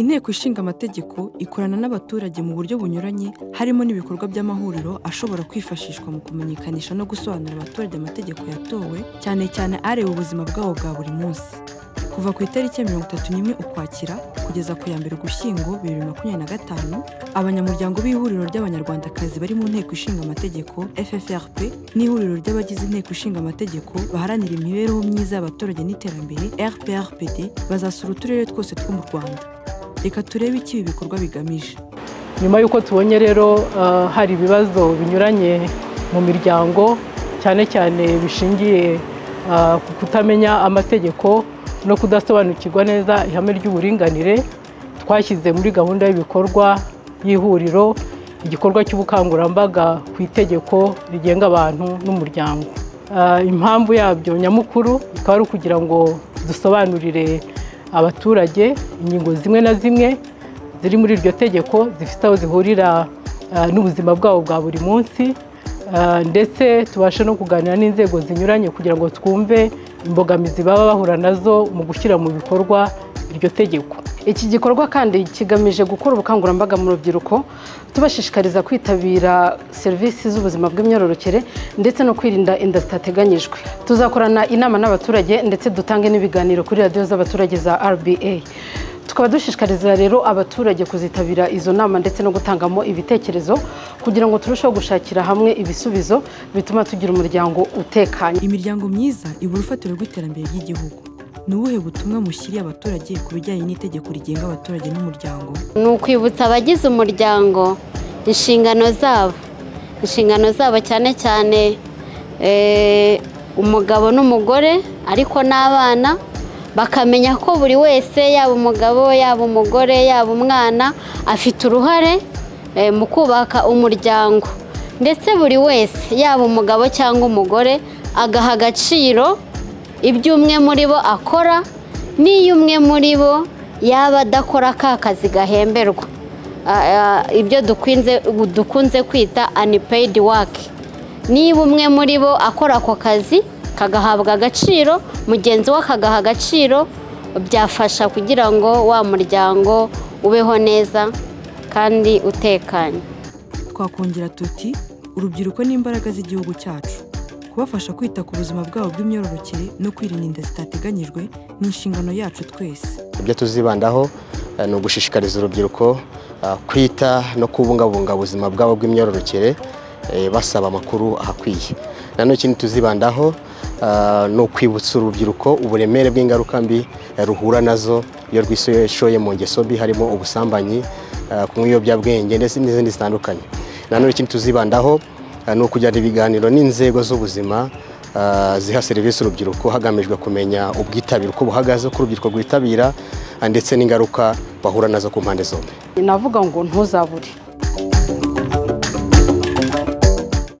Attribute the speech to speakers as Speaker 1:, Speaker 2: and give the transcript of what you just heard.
Speaker 1: Inteko Ishinga Amategeko ikorana n'abaturage mu buryo bunyuranye, harimo n'ibikorwa by'amahuriro ashobora kwifashishwa mu kumenyekanisha no gusobanurira abaturage amategeko yatowe, cyane cyane areba ubuzima bwabo bwa buri munsi. Kuva ku itariki ya 31 Ukwakira kugeza ku ya 1 Ugushyingo 2025, abanyamuryango b'Ihuriro ry'Abanyarwandakazi bari mu Nteko Ishinga Amategeko FFRP n'Ihuriro ry'abagize Inteko Ishinga Amategeko baharanira imibereho myiza y'abaturage n'iterambere RPRPD bazasura uturere twose two mu Rwanda. Reka turebe icyo ibi bikorwa bigamije.
Speaker 2: Nyuma y'uko tubonye rero hari ibibazo binyuranye mu miryango, cyane cyane bishingiye ku kutamenya amategeko no kudasobanukirwa neza ihame ry'uburinganire, twashyize muri gahunda y'ibikorwa y'ihuriro igikorwa cy'ubukangurambaga ku itegeko rigenga abantu n'umuryango. Impamvu yabyo nyamukuru ikaba ari ukugira ngo dusobanurire abaturage ingingo zimwe na zimwe ziri muri iryo tegeko zifite aho zihurira n'ubuzima bwabo bwa buri munsi, ndetse tubashe no kuganira n'inzego zinyuranye kugira ngo twumve imbogamizi baba bahura nazo mu gushyira mu bikorwa iryo tegeko.
Speaker 3: Iki gikorwa kandi kigamije gukora ubukangurambaga mu rubyiruko, tubashishikariza kwitabira serivisi z'ubuzima bw'imyororokere ndetse no kwirinda inda zitateganyijwe. Tuzakorana inama n'abaturage ndetse dutange n'ibiganiro kuri radiyo z'abaturage za RBA. Tukaba dushishikariza rero abaturage kuzitabira izo nama ndetse no gutangamo ibitekerezo kugira ngo turusheho gushakira hamwe ibisubizo bituma tugira umuryango utekanye.
Speaker 1: Imiryango myiza iba urufatiro rw'iterambere ry'igihugu. Ni ubuhe butumwa mushyiriye abaturage ku bijyanye n'itegeko rigenga abaturage n'umuryango?
Speaker 4: Ni ukwibutsa abagize umuryango inshingano zabo, inshingano zabo cyane cyane umugabo n'umugore, ariko n'abana bakamenya ko buri wese, yaba umugabo, yaba umugore, yaba umwana, afite uruhare mu kubaka umuryango, ndetse buri wese, yaba umugabo cyangwa umugore, agaha agaciro ibyo umwe muri bo akora, n'iyo umwe muri bo yaba adakora ka kazi gahemberwa, ibyo dukunze kwita unpaid work. Niba umwe muri bo akora ako kazi kagahabwa agaciro, mugenzi we akagaha agaciro, byafasha kugira ngo wa muryango ubeho neza kandi utekanye.
Speaker 1: Twakongera tuti urubyiruko ni imbaraga z'igihugu cyacu. Kubafasha kwita ku buzima bwabo bw'imyororokere no kwirinda inda zitateganyijwe ni inshingano yacu twese.
Speaker 5: Ibyo tuzibandaho ni ugushishikariza urubyiruko kwita no kubungabunga ubuzima bwabo bw'imyororokere, basaba amakuru ahakwiye. Nanone ikindi tuzibandaho ni ukwibutsa urubyiruko uburemere bw'ingaruka mbi ruhura nazo iyo rwishoye mu ngeso mbi, harimo ubusambanyi, kunywa ibiyobyabwenge ndetse n'izindi zitandukanye. Nanone ikindi tuzibandaho ni ukujyana ibiganiro n'inzego z'ubuzima ziha serivisi urubyiruko, hagamijwe kumenya ubwitabire uko buhagaze, uko urubyiruko rwitabira, ndetse n'ingaruka bahura nazo ku mpande zombi.
Speaker 3: Navuga ngo ntuzabure.